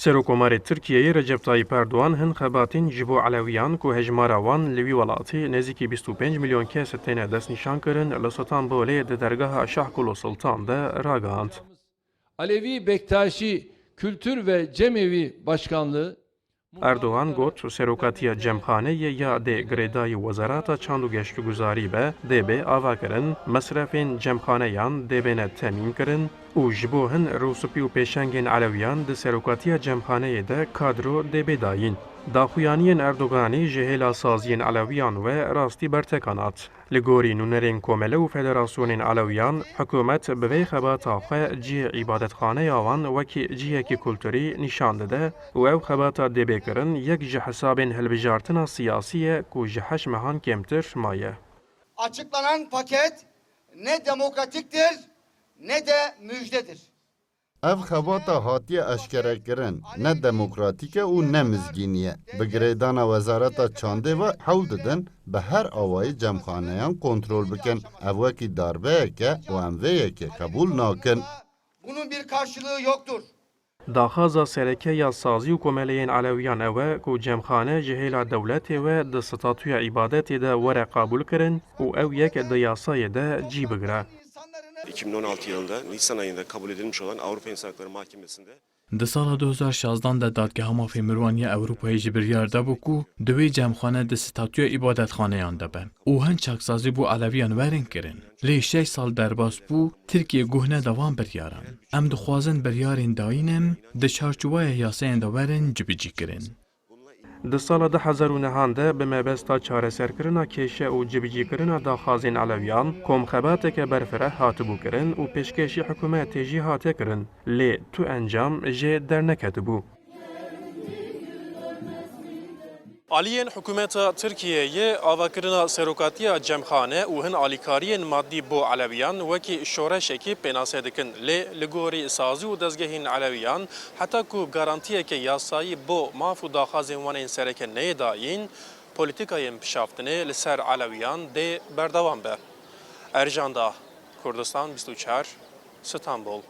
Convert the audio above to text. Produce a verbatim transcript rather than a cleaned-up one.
Serokkomarê Tirkiyeyê Recep Tayyip Erdogan hin xebatên ji bo Elewiyan ku hejmara wan li wî welatî nêzîkî bîst û pênc milyon kes têne destnîşankirin, li Stenbolê di dergeha Şah Kulu Sultan de ragihand. Alevi Bektaşi Kültür ve Cemevi Başkanlığı Erdogan got, serokatiya cemxaneyê ya dê girêdayî Wezareta Çand û Geştguzarî be, dê bê avakirin, mesrefên cemxaneyan dê bêne temînkirin û ji bo hin rûspî û pêşengên Elewiyan di serokatiya cemxaneyê de kadro dê bê dayîn. Daxuyaniyên Erdoganî ji hêla saziyên Elewiyan ve rastî bertekan hat. Li gorî nûnerên komele û federasyonên Elewiyan, hikûmet bi vê xebata xwe cihê îbadetxaneya wan wekî cihekî kulturî nîşan dide û ew xebata dê bê kirin yek ji hesabên hilbijartina siyasî ye ku ji heşt mehan kêmtir maye. Açıklanan paket ne demokratiktir ne de müjdedir. Ev xebata hatiye eşkerekirin, ne demokratîk e û ne mizgînî ye. Bi girêdana Wezareta Çandê ve hewl didin bi her awayî cemxaneyan kontrol bikin. Ev wekî darbeyek e û em vê yekê qebûl nakin. Bunun bir karşılığı yoktur. Daxwaza sereke ya sazî û komeleyên Elewiyan ew e ku cemxane ji hêla dewletê ve di statûya îbadetê de were qebûlkirin û ew yek di yasayê de cî bigire. iki bin on altı yılında Nisan ayında kabul edilmiş olan Avrupa İnsan Hakları Mahkemesi'nde Di sala du hezar şazdan de Dadgeha Mafê Mirovan ya Ewropayê ji biryar dabû ku di wê cemxane di statûya îbadetxaneyan de be û hin çaksazî bo Elewiyan werin kirin. Lê şeş sal derbas bû, Tirkiye guh neda van biryaran. Em dixwazin biryarên dayîn in di çarçoveya yasayên de werin cibicîkirin. Di sala du hezar û nehan de bi mebesta çareserkirina kêşe û cibicîkirina daxwazên Elewiyan, komxebateke berfireh hatibû kirin û pêşkêşî hikûmetê jî hate kirin, lê tu encam jê derneketibû. Aliyên hikûmeta Tirkiyeyê avakirina serokatiya cemxane û hin alîkariyên madî bo Elewiyan wekî şoreşekî pênase dikin, lê li gorî sazî û dezgehên Elewiyan, heta ku garantiyeke yasayî bo maf û daxwazên wan ên sereke neyê dayîn, polîtîkayên pişaftinê li ser Elewiyan dê berdewam be. Ercan Dağ, Kurdistan bîst û çar, Stenbol.